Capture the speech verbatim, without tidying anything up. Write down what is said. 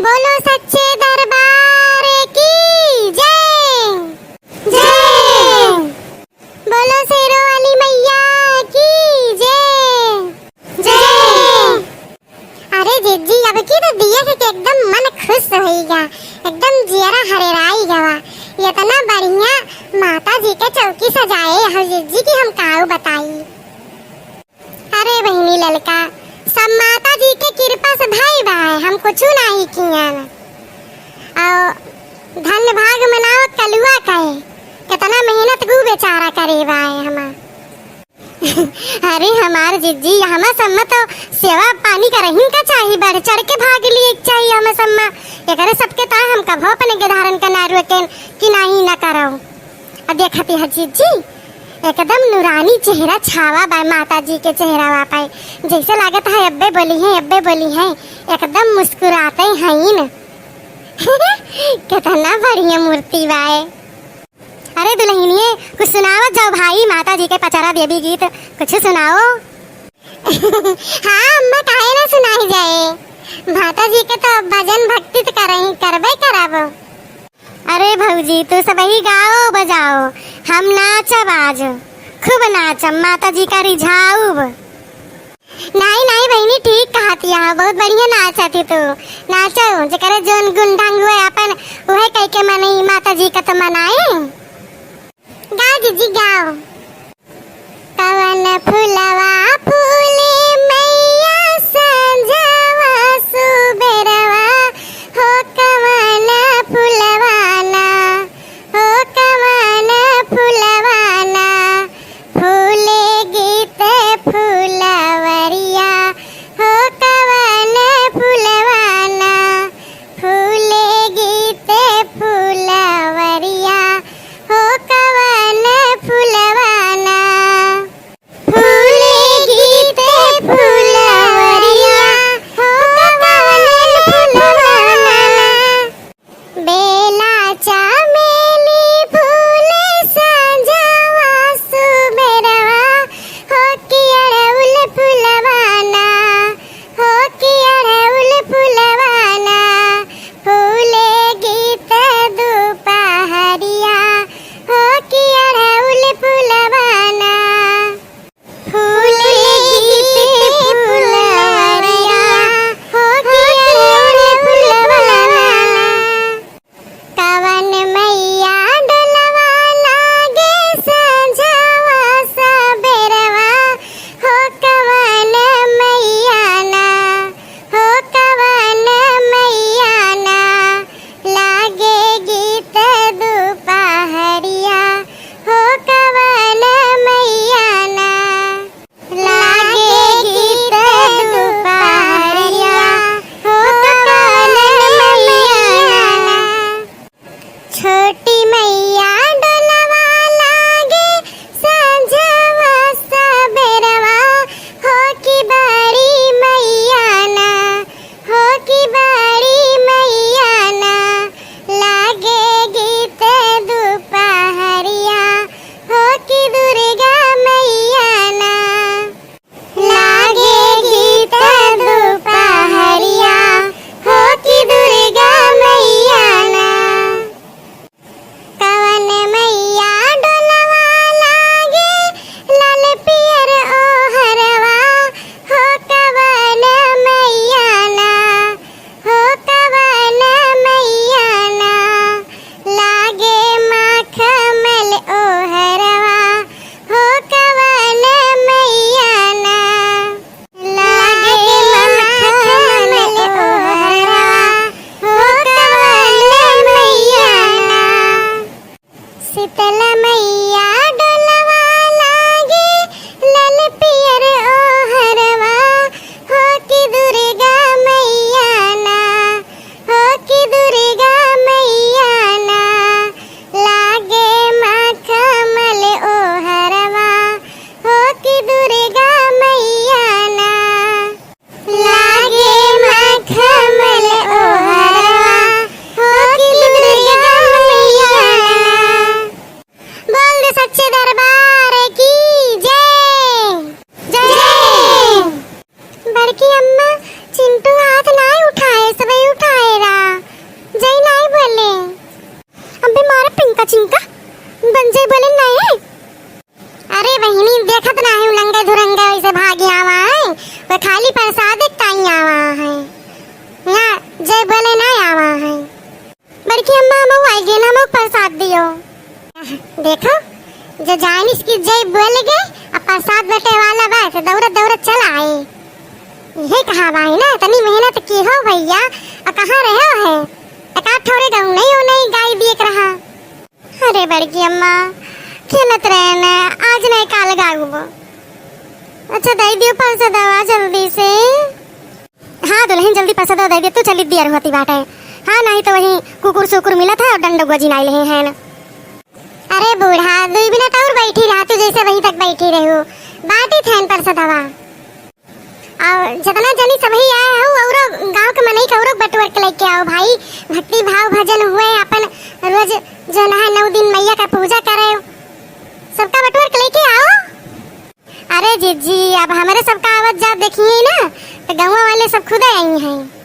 बोलो सच्चे दरबार की जय। जय। बोलो शेरों वाली मैया की जय। जय। अरे जिज्जी, अब की तो देख के एकदम मन खुश होइगा, एकदम जियरा हरेराई गवा। इतना बढ़िया माता जी के चौकी सजाए हो जिज्जी कि हम काऊ बताई। अरे बहिनी ललका, सब माता जी के कृपा से भई बाय, हम कुछु नाही कियन। और धन्य भाग मनाओ कलुआ कहे, कितना मेहनत गू बेचारा करे बाय हमार। अरे हमार जिज्जी, हमें सम्मा तो सेवा पानी करहिन का चाही, बढ़ चढ़ के भाग लिए के चाही हमें सम्मा। एकरे सबके ता हम कभो अपने के धारण का ना रोकेन कि नाही ना करो। अब देखती है जिज्जी, एकदम नूरानी चेहरा छावा बा माता जी के चेहरा वा पे, जैसे लागत है अब्बे बोली है, अब्बे बोली है, एकदम मुस्कुराते हैं न। कितना बढ़िया मूर्ति बाए। अरे दुल्हनिए, कुछ सुनावत जाओ भाई, माता जी के पचरा देवी गीत कुछ सुनाओ। हाँ अम्मा, काहे ना सुनाई जाए, माता जी के तो भजन भक्ति तो करही, करबे करब। अरे भौजी, तू सबही गाओ बजाओ, हम नाचब आज, खूब नाचब, माता जी का रिझाउब। नाई, नाई बहिनी, ठीक कहत यहाँ, बहुत बढ़िया नाचत ही तू। नाचो, जेकरे जोन गुण ढंग हुए अपन, उहे कह के मनई माता जी का तो मनाए। गाओ जिज्जी, गाओ। कवन फुलवा फूले मैया संझवा सुबेरवा, हो कवन फुलवा ना, हो कवन फुलवा ना, फूले गीत फुलवरिया, हो कवन फुलवा ना, फूले गीत फुलवरिया, हो कवन फुलवा ना। फूले गीत देखो, जो जानिस कि जय बोल गए, अब प्रसाद बटे वाला बा, तो दौड़त दौड़त चल आए। यही कहा भाई ना, इतनी मेहनत की हो भैया, और कहाँ रहे हो है? एकाध ठौरे गाँव नहीं हो, नहीं गाई दिए के रहा। अरे बड़की अम्मा, खेलत रहे न, आज नहीं काल गाउबो। अच्छा, दे दियो प्रसादवा जल्दी से। हाँ दुल्हन, जल्दी प्रसादवा दे दियो, तू चली दियर होती बाटे। हाँ, नहीं तो वही कुकुर सुकुर मिलत है और डंडो गजी नाई लेहे हैं। अरे बूढ़ा, दुई मिनट और बैठी रहा, तू जैसे वहीं तक बैठी रहू। बाटी थैन प्रसादवा। और जितना जनी सभी आए हो, औरो गांव के मनई के औरो बटुअर के लेके आओ भाई। भक्ति भाव भजन हुए, अपन रोज जो है नौ दिन मैया का पूजा करे, सबका बटुअर के लेके आओ। अरे जिज्जी, अब हमरे सबका आवत जात देखिए ना, तो गाँव वाले सब खुदे आई हैं।